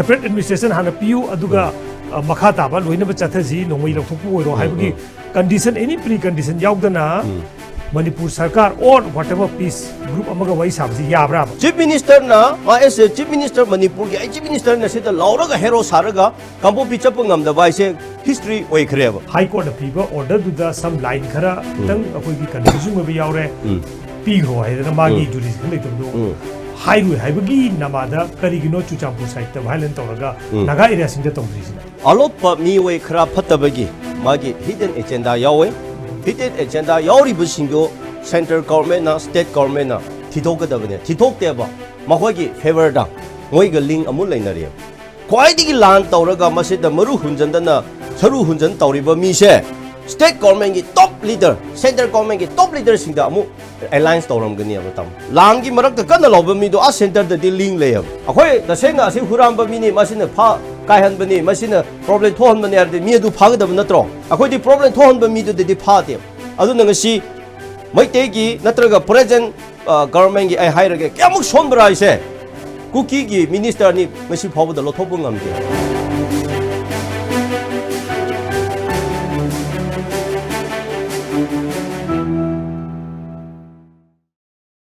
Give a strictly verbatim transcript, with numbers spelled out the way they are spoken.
separate administration ꯍꯥꯟꯅ ꯄꯤꯌꯨ, ꯑꯗꯨꯒ ꯑ, ꯃꯈꯥ ꯇꯥꯕ ꯂꯣꯏꯅꯃꯛ ꯆꯠꯊꯁꯤ, ꯅꯣꯡꯃꯩ ꯂꯧꯊꯣꯛꯄ ꯑꯣꯏꯔꯣ ꯍꯥꯏꯕꯒꯤ condition, any precondition ꯌꯥꯎꯗꯅ ꯃꯅꯤꯄꯨꯔ ꯁꯔꯀꯥꯔ or whatever peace group ꯑꯃꯒ ꯋꯥꯔꯤ ꯁꯥꯕꯁꯤ ꯌꯥꯕ꯭ꯔꯥꯕ? ꯆꯤꯐ ꯃꯤꯅꯤꯁꯇꯔꯅ, ꯃꯥ ꯑꯦꯁ ꯑꯦ ꯆꯤꯐ ꯃꯤꯅꯤꯁꯇꯔ, ꯃꯅꯤꯄꯨꯔꯒꯤ ꯑꯩ ꯆꯤꯐ ꯃꯤꯅꯤꯁꯇꯔꯅ ꯁꯤꯗ ꯂꯥꯎꯔꯒ ꯍꯦꯔꯣ ꯁꯥꯔꯒ ꯀꯥꯡꯄꯣꯛꯄꯤ ꯆꯠꯄ ꯉꯝꯗꯕ ꯍꯥꯏꯁꯦ ꯍꯤꯁꯇ꯭ꯔꯤ ꯑꯣꯏꯈ꯭ꯔꯦꯕ꯫ ꯍꯥꯏ ꯀꯣꯔꯠꯅ ꯄꯤꯕ ꯑꯣꯔꯗꯔꯗꯨꯗ some line ꯈꯔ ꯈꯤꯇꯪ ꯑꯩꯈꯣꯏꯒꯤ confusing ꯑꯣꯏꯕ ꯌꯥꯎꯔꯦ, ꯄꯤꯈ꯭ꯔꯣ ꯍꯥꯏꯗꯅ ꯃꯥꯒꯤ jurisdiction ꯂꯩꯇꯕꯗꯣ ꯍꯥꯏꯔꯣꯏ ꯍꯥꯏꯕꯒꯤ ꯅꯃꯥꯗ ꯀꯔꯤꯒꯤꯅꯣ ꯆꯨꯔꯆꯥꯟꯄꯨꯔ ꯁꯥꯏꯠꯇ violence ꯇꯧꯔꯒ ꯅꯥꯒꯥ ꯑꯦꯔꯤꯌꯥꯁꯤꯡꯗ ꯇꯧꯗ꯭ꯔꯤꯁꯤꯅ? ꯑꯂꯣꯠꯄ ꯃꯤꯑꯣꯏ ꯈꯔ ꯐꯠꯇꯕꯒꯤ ꯃꯥꯒꯤ hidden agenda ꯌꯥꯎꯋꯦ꯫ Hidden agenda ꯌꯥꯎꯔꯤꯕꯁꯤꯡꯗꯣ ꯁꯦꯟꯇ꯭ꯔꯦꯜ ꯒꯣꯔꯃꯦꯟꯅ, ꯁ꯭ꯇꯦꯠ ꯒꯣꯔꯃꯦꯟꯅ ꯊꯤꯗꯣꯛꯀꯗꯕꯅꯦ꯫ ꯊꯤꯗꯣꯛꯇꯦꯕ, ꯃꯈꯣꯏꯒꯤ ꯐꯦꯚꯔꯗ ꯃꯣꯏꯒ ꯂꯤꯡ ꯑꯃꯨꯛ ꯂꯩꯅꯔꯤꯕ꯫ ꯈ꯭ꯋꯥꯏꯗꯒꯤ ꯂꯥꯟ ꯇꯧꯔꯒ ꯃꯁꯤꯗ ꯃꯔꯨ ꯍꯨꯟꯖꯟꯗꯅ, ꯁꯔꯨ ꯍꯨꯟꯖꯟ ꯇꯧꯔꯤꯕ ꯃꯤꯁꯦ ꯁ꯭ꯇꯦꯠ ꯒꯣꯔꯃꯦꯟꯒꯤ ꯇꯣꯞ ꯂꯤꯗꯔ, ꯁꯦꯟꯇ꯭ꯔꯦꯜ ꯒꯣꯔꯃꯦꯟꯒꯤ ꯇꯣꯞ ꯂꯤꯗꯔꯁꯤꯡꯗ ꯑꯃꯨꯛ ꯑꯦꯂꯥꯏꯟꯁ ꯇꯧꯔꯝꯒꯅꯦꯕ꯫ ꯇꯥꯃꯣ, ꯂꯥꯟꯒꯤ ꯃꯔꯛꯇ ꯀꯟꯅ ꯂꯥꯎꯕ ꯃꯤꯗꯣ ꯑꯥ ꯁꯦꯟꯇꯔꯗꯗꯤ ꯂꯤꯡ ꯂꯩꯌꯦꯕ꯫ ꯑꯩꯈꯣꯏ ꯇꯁꯦꯡꯅ ꯑꯁꯤ ꯍꯨꯔꯥꯟꯕ ꯃꯤꯅꯤ, ꯃꯁꯤꯅ ꯐꯥ ꯀꯥꯏꯍꯟꯕꯅꯤ, ꯃꯁꯤꯅ ꯄ꯭ꯔꯣꯕ꯭ꯂꯦꯝ ꯊꯣꯛꯍꯟꯕꯅꯤ ꯍꯥꯏꯔꯗꯤ ꯃꯤ ꯑꯗꯨ ꯐꯥꯒꯗꯕ ꯅꯠꯇ꯭ꯔꯣ? ꯑꯩꯈꯣꯏꯗꯤ ꯄ꯭ꯔꯣꯕ꯭ꯂꯦꯝ ꯊꯣꯛꯍꯟꯕ ꯃꯤꯗꯨꯗꯗꯤ ꯐꯥꯗꯦꯕ꯫ ꯑꯗꯨꯅ ꯉꯁꯤ ꯃꯩꯇꯩꯒꯤ ꯅꯠꯇ꯭ꯔꯒ ꯄ꯭ꯔꯖꯦꯟ ꯒꯚꯔꯟꯃꯦꯟꯒꯤ ꯑꯩ ꯍꯥꯏꯔꯒꯦ, ꯀꯌꯥꯃꯨꯛ ꯁꯣꯟꯕ꯭ꯔꯥ ꯍꯥꯏꯁꯦ? ꯀꯨꯀꯤꯒꯤ ꯃꯤꯅꯤꯁꯇꯔ ꯑꯅꯤ ꯉꯁꯤ ꯐꯥꯎꯕꯗ ꯂꯧꯊꯣꯛꯄ ꯉꯝꯗꯦ꯫